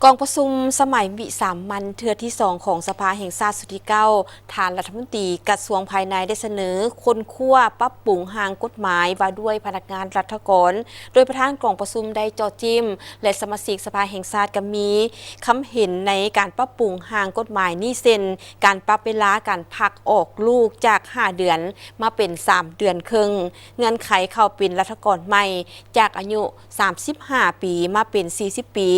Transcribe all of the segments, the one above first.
ກອງປະຊຸມສະໄໝວິສາມັນເທື່ອທີສອງຂອງສະພາແຫ່ງຊາດຊຸດທີເກົ້າ ທ່ານລັດຖະມົນຕີກະຊວງພາຍໃນໄດ້ສະເໜີຄົ້ນຄວ້າປັບປຸງຮ່າງກົດໝາຍວ່າດ້ວຍພະນັກງານລັດຖະກອນ, ໂດຍປະທານກອງປະຊຸມໄດ້ເຈາະຈິ້ມ ແລະ ສະມາຊິກສະພາແຫ່ງຊາດກໍມີຄຳເຫັນໃນການປັບປຸງຮ່າງກົດໝາຍນີ້ ເຊັ່ນ ການປັບເວລາການພັກອອກລູກຈາກຫ້າເດືອນມາເປັນສາມເດືອນເຄິ່ງ, ເງື່ອນໄຂເຂົ້າເປັນລັດຖະກອນໃໝ່ຈາກອາຍຸສາມສິບຫ້າປີມາເປັນສີ່ສິບປີ,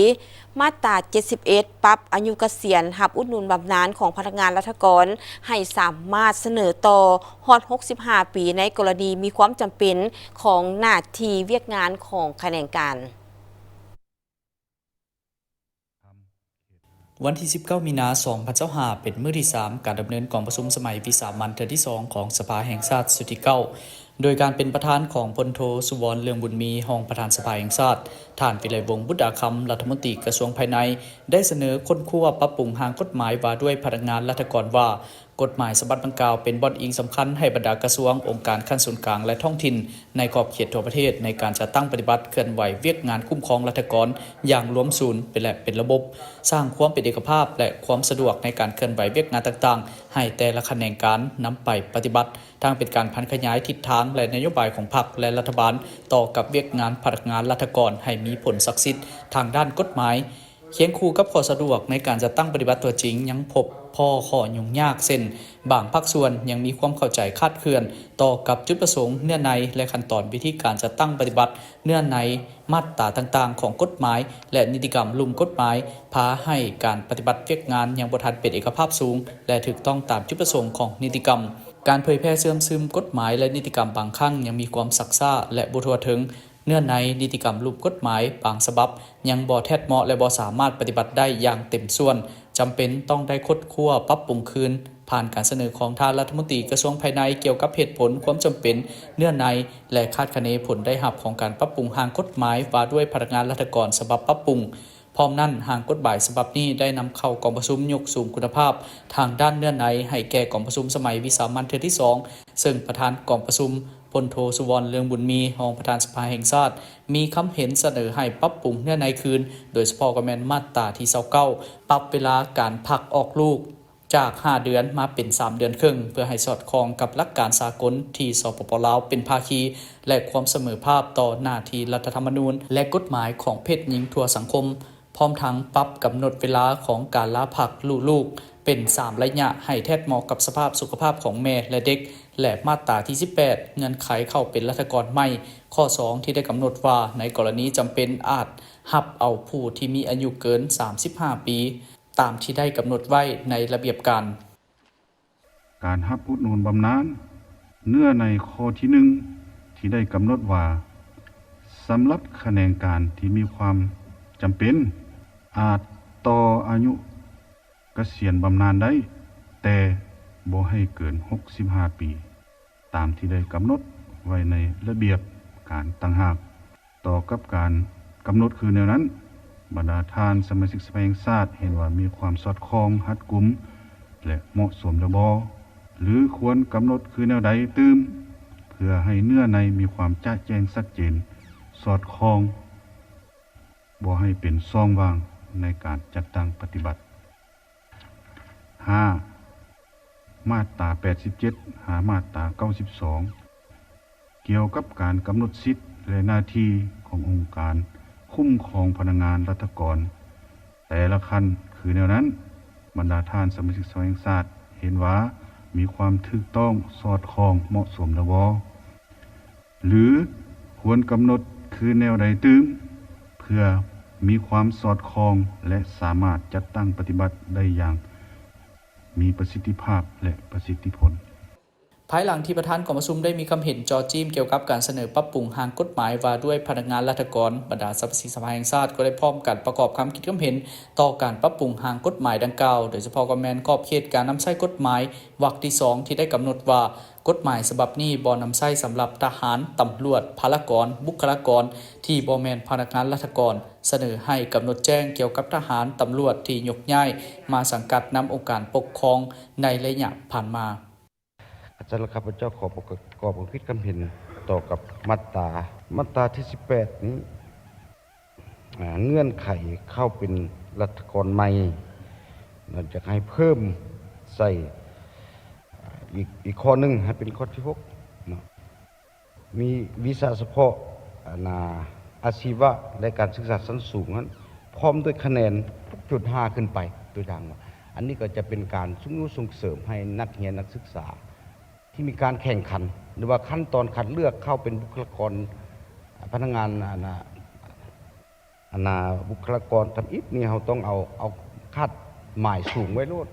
ມາດຕາເຈັດສິບເອັດ ປັບອາຍຸກະສຽນຮັບອຸດໜູນບຳນານຂອງພະນັກງານລັດຖະກອນໃຫ້ສາມາດສະເໜີຕໍ່ຮອດຫົກສິບຫ້າປີ ໃນກໍລະນີມີຄວາມຈຳເປັນຂອງໜ້າທີ່ວຽກງານຂອງຂະແໜງການ. ວັນທີສິບເກົ້າ ມີນາ ສອງພັນຊາວຫ້າ ເປັນມື້ທີສາມການດຳເນີນກອງປະຊຸມສະໄໝວິສາມັນເທື່ອທີສອງຂອງສະພາແຫ່ງຊາດຊຸດທີເກົ້າ ໂດຍການເປັນປະທານຂອງ ພົນໂທ ສຸວອນ ເລືອງບຸນມີ ຮອງປະທານສະພາແຫ່ງຊາດ, ທ່ານ ວິໄລວົງ ບຸດອາຄຳ ລັດຖະມົນຕີກະຊວງພາຍໃນ ໄດ້ສະເໜີຄົ້ນຄວ້າປັບປຸງຮ່າງກົດໝາຍວ່າດ້ວຍພະນັກງານລັດຖະກອນວ່າ ກົດໝາຍສະບັບດັ່ງກ່າວເປັນບ່ອນອີງສຳຄັນໃຫ້ບັນດາກະຊວງ, ອົງການຂັ້ນສູນກາງ ແລະ ທ້ອງຖິ່ນໃນຂອບເຂດທົ່ວປະເທດ ໃນການຈັດຕັ້ງປະຕິບັດເຄື່ອນໄຫວວຽກງານຄຸ້ມຄອງລັດຖະກອນຢ່າງລວມສູນ ເປັນ ແລະ ເປັນລະບົບ, ສ້າງຄວາມເປັນເອກະພາບ ແລະ ຄວາມສະດວກໃນການເຄື່ອນໄຫວວຽກງານຕ່າງໆ ໃຫ້ແຕ່ລະຂະແໜງການນຳໄປປະຕິບັດ, ທັງເປັນການຜັນຂະຫຍາຍທິດທາງ ແລະ ນະໂຍບາຍຂອງພັກ ແລະ ລັດຖະບານຕໍ່ກັບວຽກງານພະນັກງານລັດຖະກອນໃຫ້ມີຜົນສັກສິດທາງດ້ານກົດໝາຍ. ຄຽງຄູ່ກັບຂໍ້ສະດວກໃນການຈັດຕັ້ງປະຕິບັດຕົວຈິງ ຍັງພົບພໍ້ຂໍ້ຫຍຸ້ງຍາກ ເຊັ່ນ ບາງພາກສ່ວນຍັງມີຄວາມເຂົ້າໃຈຄາດເຄື່ອນຕໍ່ກັບຈຸດປະສົງ, ເນື້ອໃນ ແລະ ຂັ້ນຕອນວິທີການຈັດຕັ້ງປະຕິບັດເນື້ອໃນມາດຕາຕ່າງໆຂອງກົດໝາຍ ແລະ ນິຕິກຳລຸ່ມກົດໝາຍ, ພາໃຫ້ການປະຕິບັດວຽກງານຍັງບໍ່ທັນເປັນເອກະພາບສູງ ແລະ ຖືກຕ້ອງຕາມຈຸດປະສົງຂອງນິຕິກຳ. ການເຜີຍແຜ່ເຊື່ອມຊຶມກົດໝາຍ ແລະ ນິຕິກຳບາງຄັ້ງຍັງມີຄວາມຊັກຊ້າ ແລະ ບໍ່ທົ່ວເຖິງ. ເນື້ອໃນນິຕິກຳລຸ່ມກົດໝາຍບາງສະບັບຍັງບໍ່ແທດເໝາະ ແລະ ບໍ່ສາມາດປະຕິບັດໄດ້ຢ່າງເຕັມສ່ວນ, ຈຳເປັນຕ້ອງໄດ້ຄົ້ນຄວ້າປັບປຸງຄືນ. ຜ່ານການສະເໜີຂອງທ່ານລັດຖະມົນຕີກະຊວງພາຍໃນກ່ຽວກັບເຫດຜົນ, ຄວາມຈຳເປັນ, ເນື້ອໃນ ແລະ ຄາດຄະເນຜົນໄດ້ຮັບຂອງການປັບປຸງຮ່າງກົດໝາຍວ່າດ້ວຍພະນັກງານລັດຖະກອນສະບັບປັບປຸງ. ພ້ອມນັ້ນ, ຮ່າງກົດໝາຍສະບັບນີ້ໄດ້ນຳເຂົ້າກອງປະຊຸມຍົກສູງຄຸນນະພາບທາງດ້ານເນື້ອໃນໃຫ້ແກ່ກອງປະຊຸມສະໄໝວິສາມັນເທື່ອທີສອງ, ເຊິ່ງປະທານກອງປະຊຸມ ພົນໂທ ສຸວອນ ເລືອງບຸນມີ ຮອງປະທານສະພາແຫ່ງຊາດ ມີຄຳເຫັນສະເໜີໃຫ້ປັບປຸງເນື້ອໃນຄືນ, ໂດຍສະເພາະກໍແມ່ນມາດຕາທີຊາວເກົ້າ ປັບເວລາການພັກອອກລູກຈາກຫ້າເດືອນມາເປັນສາມເດືອນເຄິ່ງ ເພື່ອໃຫ້ສອດຄ່ອງກັບຫຼັກການສາກົນທີ່ ສປປ ລາວ ເປັນພາຄີ ແລະ ຄວາມສະເໝີພາບຕໍ່ໜ້າທີ່ລັດຖະທຳມະນູນ ແລະ ກົດໝາຍຂອງເພດຍິງທົ່ວສັງຄົມ. ພ້ອມທັງປັບກຳນົດເວລາຂອງການລາພັກລູກເປັນສາມໄລຍະ ໃຫ້ແທດເໝາະກັບສະພາບສຸຂະພາບຂອງແມ່ ແລະ ເດັກ ແລະ ມາດຕາທີສິບແປດ ເງື່ອນໄຂເຂົ້າເປັນລັດຖະກອນໃໝ່ ຂໍ້ສອງ ທີ່ໄດ້ກຳນົດວ່າ ໃນກໍລະນີຈຳເປັນອາດຮັບເອົາຜູ້ທີ່ມີອາຍຸເກີນສາມສິບຫ້າປີ ຕາມທີ່ໄດ້ກຳນົດໄວ້ໃນລະບຽບການ. ການຮັບອຸດໜູນບຳນານ ເນື້ອໃນຂໍ້ທີໜຶ່ງ ທີ່ໄດ້ກຳນົດວ່າ ສຳລັບຂະແໜງການທີ່ມີຄວາມຈຳເປັນ ອາດຕໍ່ອາຍຸກະສຽນບຳນານໄດ້ ແຕ່ບໍ່ໃຫ້ເກີນຫົກສິບຫ້າປີ ຕາມທີ່ໄດ້ກຳນົດໄວ້ໃນລະບຽບການຕ່າງຫາກ. ຕໍ່ກັບການກຳນົດຄືແນວນັ້ນ, ບັນດາທ່ານສະມາຊິກສະພາແຫ່ງຊາດເຫັນວ່າມີຄວາມສອດຄ່ອງ, ຮັດກຸມ ແລະ ເໝາະສົມແລ້ວບໍ່ ຫຼື ຄວນກຳນົດຄືແນວໃດຕື່ມ ເພື່ອໃຫ້ເນື້ອໃນມີຄວາມຈະແຈ້ງຊັດເຈນ, ສອດຄ່ອງ, ບໍ່ໃຫ້ເປັນຊ່ອງວ່າງໃນການຈັດຕັ້ງປະຕິບັດ. ຫ້າ ມາດຕາແປດສິບເຈັດ ຫາມາດຕາເກົ້າສິບສອງ ກ່ຽວກັບການກຳນົດສິດ ແລະ ໜ້າທີ່ຂອງອົງການຄຸ້ມຄອງພະນັກງານລັດຖະກອນແຕ່ລະຂັ້ນຄືແນວນັ້ນ, ບັນດາທ່ານສະມາຊິກສະພາແຫ່ງຊາດເຫັນວ່າມີຄວາມຖືກຕ້ອງ, ສອດຄ່ອງ, ເໝາະສົມແລ້ວບໍ່ ຫຼື ຄວນກຳນົດຄືແນວໃດຕື່ມ ເພື່ອມີຄວາມສອດຄ່ອງ ແລະ ສາມາດຈັດຕັ້ງປະຕິບັດໄດ້ຢ່າງມີປະສິດທິພາບ ແລະ ປະສິດທິຜົນ. ພາຍຫຼັງທີ່ປະທານກອງປະຊຸມໄດ້ມີຄຳເຫັນເຈາະຈີ້ມກ່ຽວກັບການສະເໜີປັບປຸງຮ່າງກົດໝາຍວ່າດ້ວຍພະນັກງານລັດຖະກອນ, ບັນດາສະມາຊິກສະພາແຫ່ງຊາດກໍໄດ້ພ້ອມກັນປະກອບຄຳຄິດຄຳເຫັນຕໍ່ການປັບປຸງຮ່າງກົດໝາຍດັ່ງກ່າວ, ໂດຍສະເພາະກໍແມ່ນຂອບເຂດການນຳໃຊ້ກົດໝາຍ ວັກທີສອງ ທີ່ໄດ້ກຳນົດວ່າ ກົດໝາຍສະບັບນີ້ບໍ່ນຳໃຊ້ສຳລັບທະຫານ, ຕຳຫຼວດ, ພາລະກອນ, ບຸກຄະລາກອນທີ່ບໍ່ແມ່ນພະນັກງານລັດຖະກອນ, ສະເໜີໃຫ້ກຳນົດແຈ້ງກ່ຽວກັບທະຫານ, ຕຳຫຼວດທີ່ຍົກຍ້າຍມາສັງກັດນຳອົງການປົກຄອງໃນໄລຍະຜ່ານມາ. ອາຈານ ແລະ ຂ້າພະເຈົ້າຂໍປະກອບຄຳຄິດຄຳເຫັນຕໍ່ກັບມາດຕາ, ມາດຕາທີສິບແປດນີ້ ອາ ເງື່ອນໄຂເຂົ້າເປັນ ລັດຖະກອນໃໝ່ ເນາະ ຢາກໃຫ້ເພີ່ມໃສ່ ອີກ ອີກຂໍ້ໜຶ່ງໃຫ້ເປັນຂໍ້ທີຫົກເນາະ ມີວິຊາສະເພາະ ອັນນ່າ ອາຊີວະ ແລະ ການສຶກສາຊັ້ນສູງນັ້ນ ພ້ອມດ້ວຍຄະແນນ ຫົກຈຸດຫ້າ ຂຶ້ນໄປ ຕົວຢ່າງວ່າ ອັນນີ້ກໍຈະເປັນການຊຸກຍູ້ສົ່ງເສີມໃຫ້ນັກຮຽນນັກສຶກສາ ທີ່ມີການແຂ່ງຂັນ ຫຼືວ່າຂັ້ນຕອນຄັດເລືອກເຂົ້າເປັນບຸກຄະລາກອນ ພະນັກງານ ອັນນ່າ ອັນນ່າ ບຸກຄະລາກອນທຳອິດນີ້ ເຮົາຕ້ອງເອົາ ເອົາຄາດໝາຍສູງໄວ້ໂລດ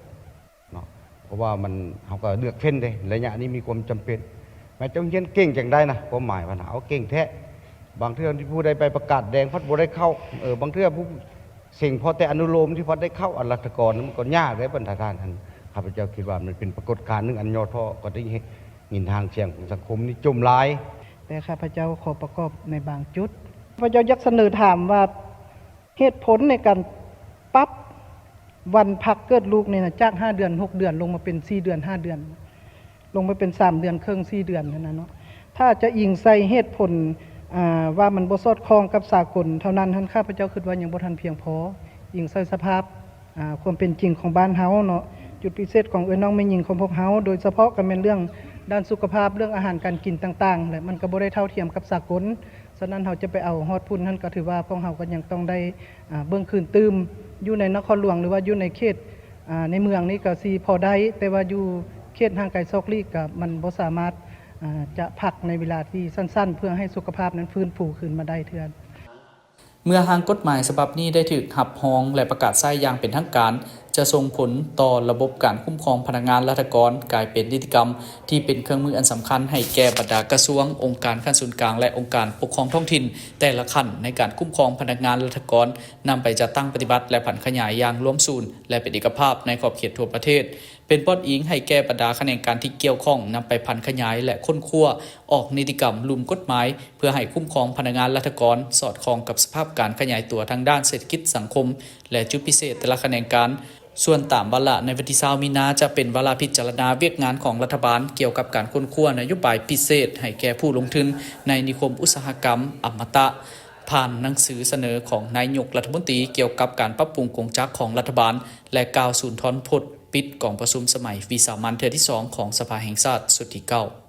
ເນາະ ເພາະວ່າມັນ ເຮົາກໍເລືອກເຟັ້ນເດ້ ໄລຍະນີ້ມີຄວາມຈຳເປັນ. ແມ່ນເຈົ້າຮຽນເກັ່ງຈັ່ງໃດນະ ຄວາມໝາຍວ່ານະ ເອົາເກັ່ງແທ້. ບາງເທື່ອທີ່ຜູ້ໃດໄປປະກາດແດງພັດບໍ່ໄດ້ເຂົ້າ ເອີ ບາງເທື່ອຜູ້ເສັງພໍແຕ່ອະນຸໂລມທີ່ພັດໄດ້ເຂົ້າ ອັນລັດຖະກອນມັນກໍຍາກເດ້ ບັນດາທ່ານ. ອັນຂ້າພະເຈົ້າຄິດວ່າມັນເປັນປາກົດການໜຶ່ງອັນຫຍໍ້ທໍ້ ກໍໄດ້ເຫັນທາງສຽງຂອງສັງຄົມນິຍົມຫຼາຍ. ແຕ່ຂ້າພະເຈົ້າຂໍປະກອບໃນບາງຈຸດ. ຂ້າພະເຈົ້າຢາກສະເໜີຖາມວ່າ ເຫດຜົນໃນການປັບວັນພັກເກີດລູກນີ້ນະ ຈາກຫ້າເດືອນ ຫົກເດືອນ ລົງມາເປັນສີ່ເດືອນ ຫ້າເດືອນ ລົງມາເປັນສາມເດືອນເຄິ່ງ ສີ່ເດືອນຫັ້ນນະເນາະ. ຖ້າຈະອີງໃສ່ເຫດຜົນ ອ່າ ວ່າມັນບໍ່ສອດຄ່ອງກັບສາກົນເທົ່ານັ້ນຫັ້ນ ຂ້າພະເຈົ້າຄິດວ່າຍັງບໍ່ທັນພຽງພໍ ອີງໃສ່ສະພາບ ອ່າ ຄວາມເປັນຈິງຂອງບ້ານເຮົາເນາະ, ຈຸດພິເສດຂອງເອື້ອຍນ້ອງແມ່ຍິງຂອງພວກເຮົາ ໂດຍສະເພາະກໍແມ່ນເລື່ອງດ້ານສຸຂະພາບ ເລື່ອງອາຫານການກິນຕ່າງໆ ແລະ ມັນກໍບໍ່ໄດ້ເທົ່າທຽມກັບສາກົນ. ສະນັ້ນເຮົາຈະໄປເອົາຮອດພຸ້ນຫັ້ນ ກໍຖືວ່າພວກເຮົາກໍຍັງຕ້ອງໄດ້ ອ່າ ເບິ່ງຄືນຕື່ມ. ຢູ່ໃນນະຄອນຫຼວງ ຫຼືວ່າຢູ່ໃນເຂດ ອ່າ ໃນເມືອງນີ້ກໍຊິພໍໄດ້, ແຕ່ວ່າຢູ່ເຂດຫ່າງໄກຊອກຫຼີກກໍມັນບໍ່ສາມາດ ອ່າ ຈະພັກໃນເວລາທີ່ສັ້ນໆ ເພື່ອໃຫ້ສຸຂະພາບນັ້ນຟື້ນຟູຄືນມາໄດ້ເທື່ອ. ເມື່ອຮ່າງກົດໝາຍສະບັບນີ້ໄດ້ຖືກຮັບຮອງ ແລະ ປະກາດໃຊ້ຢ່າງເປັນທາງການ, ຈະສົ່ງຜົນຕໍ່ລະບົບການຄຸ້ມຄອງພະນັກງານລັດຖະກອນ ກາຍເປັນນິຕິກຳທີ່ເປັນເຄື່ອງມືອັນສຳຄັນໃຫ້ແກ່ບັນດາກະຊວງ, ອົງການຂັ້ນສູນກາງ ແລະ ອົງການປົກຄອງທ້ອງຖິ່ນແຕ່ລະຂັ້ນ ໃນການຄຸ້ມຄອງພະນັກງານລັດຖະກອນ ນຳໄປຈັດຕັ້ງປະຕິບັດ ແລະ ຜັນຂະຫຍາຍຢ່າງລວມສູນ ແລະ ເປັນເອກະພາບໃນຂອບເຂດທົ່ວປະເທດ. ເປັນບ່ອນອີງໃຫ້ແກ່ບັນດາຂະແໜງການທີ່ກ່ຽວຂ້ອງນຳໄປຜັນຂະຫຍາຍ ແລະ ຄົ້ນຄວ້າອອກນິຕິກຳລຸ່ມກົດໝາຍ ເພື່ອໃຫ້ຄຸ້ມຄອງພະນັກງານລັດຖະກອນ ສອດຄ່ອງກັບສະພາບການຂະຫຍາຍຕົວທາງດ້ານເສດຖະກິດສັງຄົມ ແລະ ຈຸດພິເສດແຕ່ລະຂະແໜງການ. ສ່ວນຕາມວາລະໃນວັນທີຊາວມີນາ ຈະເປັນວາລະພິຈາລະນາວຽກງານຂອງລັດຖະບານ ກ່ຽວກັບການຄົ້ນຄວ້ານະໂຍບາຍພິເສດໃຫ້ແກ່ຜູ້ລົງທຶນໃນນິຄົມອຸດສາຫະກຳອະມະຕະ ຜ່ານໜັງສືສະເໜີຂອງນາຍົກລັດຖະມົນຕີ ກ່ຽວກັບການປັບປຸງກົງຈັກຂອງລັດຖະບານ ແລະ ກ່າວສູນທອນພົດ ປິດກອງປະຊຸມສະໄໝວິສາມັນເທື່ອທີສອງຂອງສະພາແຫ່ງຊາດຊຸດທີເກົ້າ.